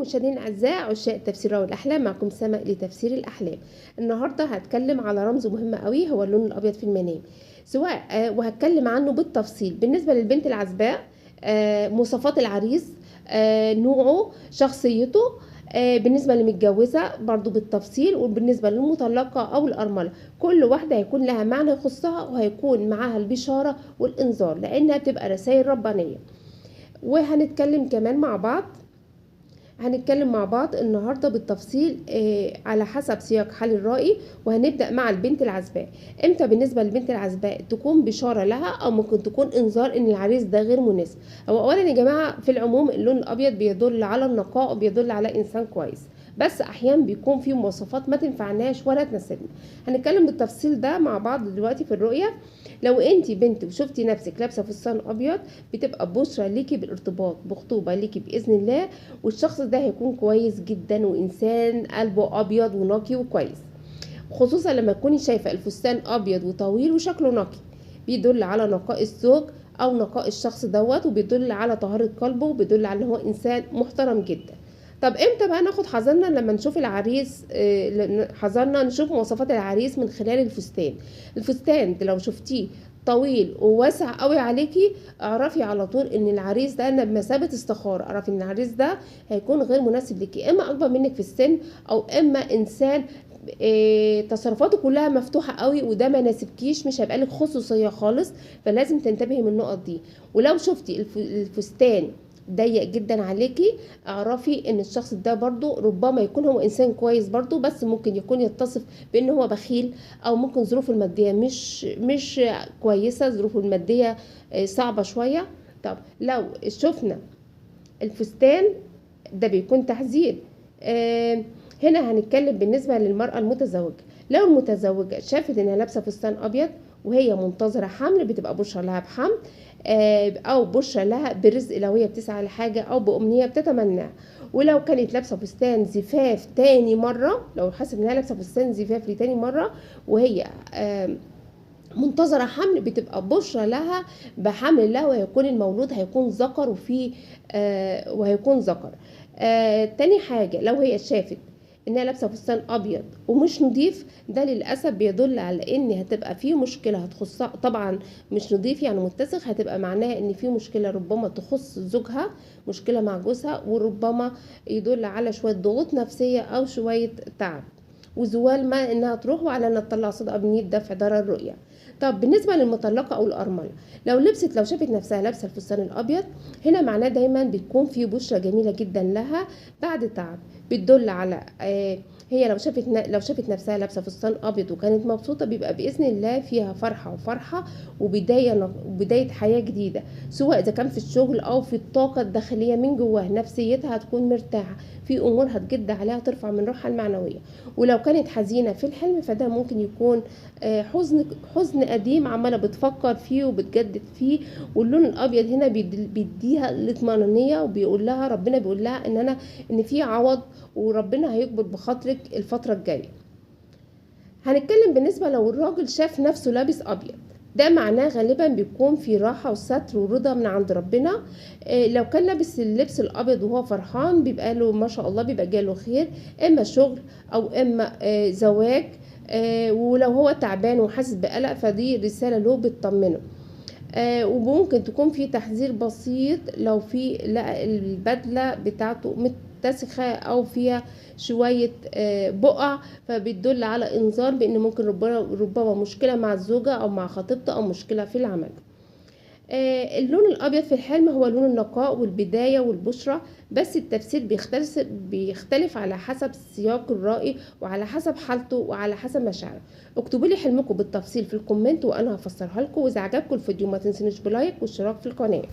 مشاهدينا الاعزاء عشاق تفسير رؤى الاحلام، معكم سما لتفسير الاحلام. النهارده هتكلم على رمز مهم قوي هو اللون الابيض في المنام، سواء وهتكلم عنه بالتفصيل بالنسبة للبنت العزباء، مواصفات العريس، نوعه، شخصيته، بالنسبة للمتجوزه برضو بالتفصيل، وبالنسبة للمطلقه او الارملة. كل واحدة هيكون لها معنى يخصها وهيكون معاها البشارة والانذار لانها بتبقى رسائل ربانية. وهنتكلم كمان مع بعض، هنتكلم مع بعض النهارده بالتفصيل على حسب سياق حال الرائي. وهنبدا مع البنت العزباء. امتى بالنسبة للبنت العزباء تكون بشارة لها او ممكن تكون انذار ان العريس ده غير مناسب؟ هو اولا يا جماعة في العموم اللون الابيض بيدل على النقاء وبيدل على انسان كويس، بس احيانا بيكون في مواصفات ما تنفعناش ولا تناسبنا. هنتكلم بالتفصيل ده مع بعض دلوقتي في الرؤية. لو انت بنت وشفتي نفسك لابسه فستان ابيض بتبقى بشرى ليكي بالارتباط بخطوبه ليكي باذن الله، والشخص ده هيكون كويس جدا وانسان قلبه ابيض ونقي وكويس، خصوصا لما تكوني شايفه الفستان ابيض وطويل وشكله نقي، بيدل على نقاء الزوج او نقاء الشخص دوت، وبيدل على طهارة قلبه، وبيدل على ان هو انسان محترم جدا. طب امتى بقى ناخد حذرنا لما نشوف العريس؟ حذرنا نشوف مواصفات العريس من خلال الفستان. الفستان لو شفتيه طويل وواسع قوي عليكي اعرفي على طول ان العريس ده بمثابة استخاره، اعرفي ان العريس ده هيكون غير مناسب ليكي، اما اكبر منك في السن او اما انسان تصرفاته كلها مفتوحة قوي وده ما ناسبكيش، مش هيبقى لك خصوصية خالص، فلازم تنتبهي من النقط دي. ولو شفتي الفستان ضيق جدا عليكي اعرفي ان الشخص ده برضو ربما يكون هو انسان كويس برضو، بس ممكن يكون يتصف بان هو بخيل، او ممكن ظروفه المادية مش كويسة، ظروفه المادية صعبة شوية. طب لو شفنا الفستان ده بيكون تحذير. هنا هنتكلم بالنسبة للمراة المتزوجة. لو المتزوجة شافت انها لابسه فستان ابيض وهي منتظره حمل بتبقى بشرى لها بحمل، او بشرى لها برزق لو هي بتسعى لحاجة او بامنيه بتتمناها. ولو كانت لابسه فستان زفاف تاني مرة، لو حست انها لابسه فستان زفاف لتاني مرة وهي منتظره حمل بتبقى بشرى لها بحمل لها، وهيكون المولود هيكون ذكر وفي وهيكون ذكر. تاني حاجة لو هي شافت انها لابسه فستان ابيض ومش نظيف، ده للاسف بيدل على ان هتبقى فيه مشكلة هتخصها. طبعا مش نظيف يعني متسخ، هتبقى معناها ان في مشكلة ربما تخص زوجها، مشكلة مع جوزها، وربما يدل على شوية ضغوط نفسية او شوية تعب وزوال ما انها تروح، وعلى انها تطلع صدقه بنيه دفع ضرر الرؤية. طب بالنسبة للمطلقه او الارملة، لو شافت نفسها لابسه الفستان الابيض، هنا معناه دايما بتكون في بشرى جميلة جدا لها بعد تعب، بتدل على هي لو شافت نفسها لابسه فستان ابيض وكانت مبسوطة بيبقى باذن الله فيها فرحه وفرحه وبداية حياة جديدة، سواء اذا كان في الشغل او في الطاقة الداخلية من جواها، نفسيتها هتكون مرتاحة، في امور هتجد عليها ترفع من روحها المعنوية. ولو كانت حزينة في الحلم فده ممكن يكون حزن قديم عماله بتفكر فيه وبتجدد فيه، واللون الابيض هنا بيديها الاطمئنانيه وبيقول لها ربنا بيقول لها ان في عوض وربنا هيكبر بخاطرك الفترة الجاية. هنتكلم بالنسبة لو الراجل شاف نفسه لابس ابيض، ده معناه غالبا بيكون في راحة وستر ورضا من عند ربنا. لو كان لابس اللبس الابيض وهو فرحان بيبقى له ما شاء الله، بيبقى جاله خير، اما شغل او اما زواج. ولو هو تعبان وحاسس بقلق فدي رسالة له بتطمنه. وممكن تكون في تحذير بسيط لو في لقى البدلة بتاعته متسخه او فيها شوية بقع، فبتدل على انذار بان ممكن ربما مشكلة مع الزوجة او مع خطيبته او مشكلة في العمل. اللون الابيض في الحلم هو لون النقاء والبداية والبشرى، بس التفسير بيختلف على حسب سياق الرائي وعلى حسب حالته وعلى حسب مشاعره. اكتبوا لي حلمكم بالتفصيل في ال comment وانا هفسرها لكم. واذا عجبكم الفيديو ما تنسونيش ب like واشتراك في القناة.